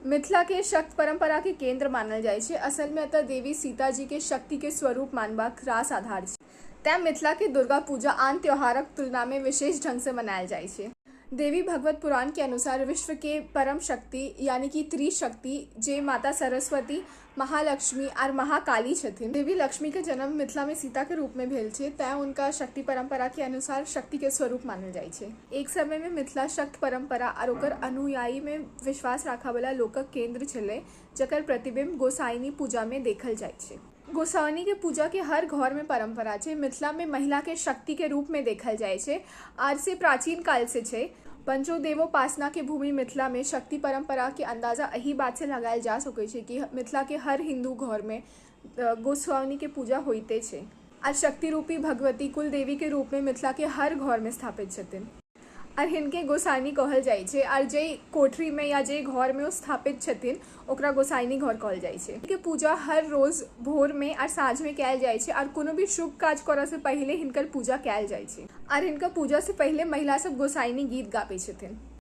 मिथिला के शक्त परंपरा के केंद्र मानल जाइ छै। असल मे एतय देवी सीता जी के शक्ति के स्वरूप मानबाक रास आधार छै। तें मिथिला के दुर्गा पूजा आन त्योहारक तुलना मे विशेष ढंग से मनायल जाइ छै। देवी भगवत पुराण के अनुसार विश्व के परम शक्ति यानी कि त्रिशक्ति जे माता सरस्वती, महालक्ष्मी आर महाकाली छथिन। देवी लक्ष्मी के जन्म मिथिला में सीता के रूप में भेल छै, तें उनका शक्ति परंपरा के अनुसार शक्ति के स्वरूप मानल जाइ छै। एक समय में मिथिला शक्त परंपरा आर ओकर अनुयायी में विश्वास राखऽ वाला लोकक केंद्र छलै, जकर प्रतिबिंब गोसाइनी पूजा में देखल जाइ छै। गोसाउनी के पूजा के हर घर में परंपरा छै। मिथिला में महिला के शक्ति के रूप में देखल जाइ छै आर से प्राचीन काल से छै। पंचोदेवोपासना के भूमि मिथिला में शक्ति परंपरा के अंदाजा एही बात से लगायल जा सकै छै कि मिथिला के हर हिंदू घर में गोसाउनी के पूजा होइते छै आर शक्ति रूपी भगवती कुल देवी के रूप में मिथिला के हर घर में स्थापित छथिन आर हिनके गोसाइनी कहल जाइ छै आर जाहि कोठरी में या जाहि घर में ओ स्थापित छथिन ओकरा गोसाइनी घर कहल जाइ छै। के पूजा हर रोज भोर में आर साँझ में कयल जाइ छै आर कोनो भी शुभ काज करऽ से पहिले हिनकर पूजा कयल जाइ छै आर हिनकर पूजा से पहिले महिला सब गोसाइनी गीत गाबै छथिन।